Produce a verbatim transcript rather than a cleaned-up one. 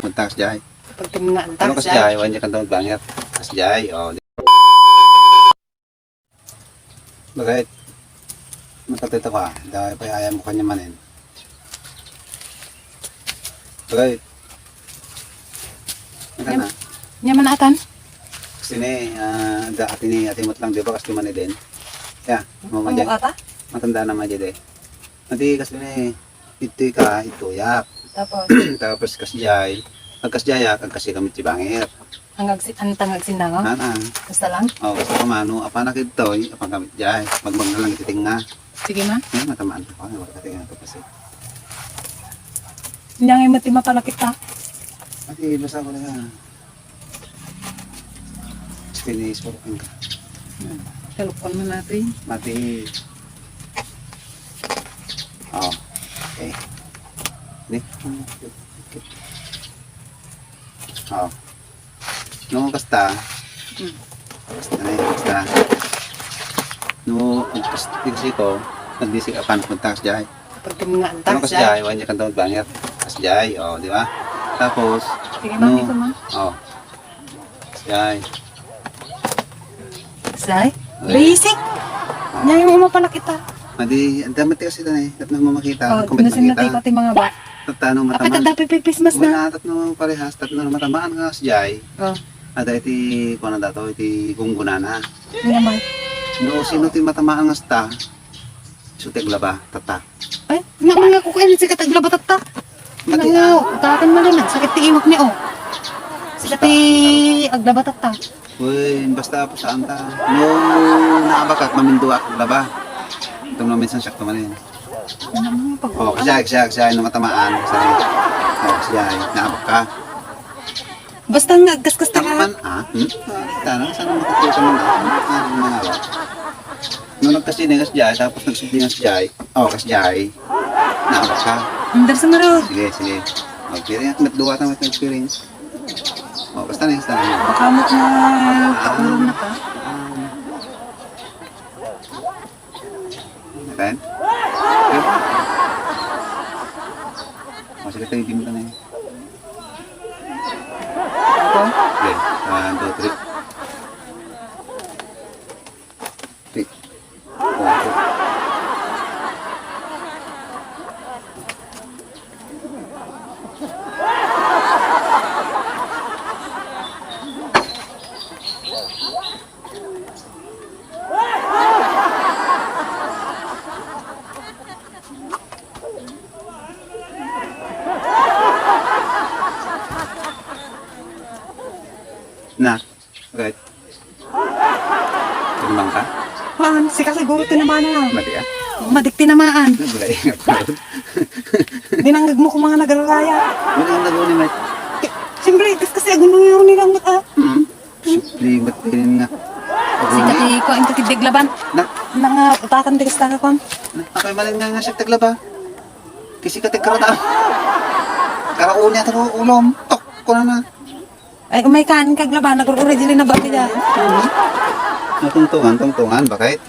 Tax jay. Pagtimnaan ta, Ano kas jay? Jay? Wala niya kanta magbangir. Kas jay, oh. Bagay, matatita ka. Dahil pa ayam ko kanya manen. Bagay. Ano na? Nyaman atan? Kasi ni, ah, da, ati ni, ati mo lang, di ba? Kasi man din. Ya, Ano mama dyan. Ata? Matanda na mama dyan eh. Ati kasi ni, ito ka, ito yak. Tapos? Tapos kas jay. Pag kas jay yak, ang kasi kami tibangir. Ang agsi-, ang tangag sinango? Ah, ah. Basta lang? Oh, basta kumano. Apa na kitoy, apang kami jay. Magbang na lang ititing na. Sige, ma. Ay, matamaan ko. Ay, wala ka tingnan to kasi. Hindi nga mati mapalakit ta. Ati, basta ko na nga. Spinach for ang ka. Hmm. Talukon mo natin. Mati. Oh, okay. Ni. Oh. No, basta. Hmm. Basta na yun, basta. No, basta, kasi ko, nagbisi ka pa, nagpunta ka sa jay. Pag tumngaan ta, Ano ka sa jay? Jay? Wala niya kanta magbangir. Kas jay, oh, di ba? Tapos, Sige, no, mami ko, ma. Oh. Kas jay. Say? Ay. Basic. Niya yung mapalakit ta. Madi, ang dami ti kasi ito eh. Dapat na mamakita. Oh, Kung ba't nasin na makita? Tayo pati mga ba? Tatano Apay, mataman. Tadapi pipis mas Wala na. Tatno parehas, tatno matamaan nga si Jai. Oh. Ada iti, kuwan na dato, iti gunggunana. Ano naman? No, sino ti matamaan nga sta? So, ti aglaba, tata. Ay, nga, nga, kukuha ni sikat aglaba, tata. Mati Nga, na. Utakan mo na, nagsakit ti iwak ni, oh. Sikat ti aglaba, tata. Uy, basta po saan ta. No, naabakak, mamindua ak aglaba. Ito mo minsan siya kumain. Ano mo yung pag- Oh, kasi, kasi, kasi, no matamaan, kasi, oh, kasi, naabak ka. Basta nga, gasgas ta Tama ka. Man, ah, hmm? Ah, tama, saan ang matutuwa ka man, ah? Ah, ano nga ba? Nung nagkasining ka sa Jai, tapos nagsubli ka sa Jai, oh, kas Jai, naabak ka. Under sa marog. Sige, sige. Okay, rin, matluwa ka, may experience. Oh, basta na, basta na. Baka mo na, pakulong na ka. Ah. Ayan. Okay. Oh, sige, tayo, game ka na yun. Ito? Okay, one, two, three. Three. One, two. Na, right. Tumang ka? Kuan, sika siguro tinamaan na. Madi, ah? Madik tinamaan. Nagulay nga pa. Dinanggag mo kung mga nagararaya. Wala yung nagulay, mate. Siyempre, kas-, kasi aguno yung nilang mata. Mm. Siyempre, ba't ganyan nga? Sika ti kuan, ti tigdeglaban. Na? Nanga utakan ti kasta nga kuan. Na, ako'y malin nga nga siya taglaba. Kasi ka tagkarata. Karaon niya, taro, ulom. Tok, ko na na. Ay, umay kaan kag laban, nag-original na ba siya? Natungtungan, tungtungan, bakit?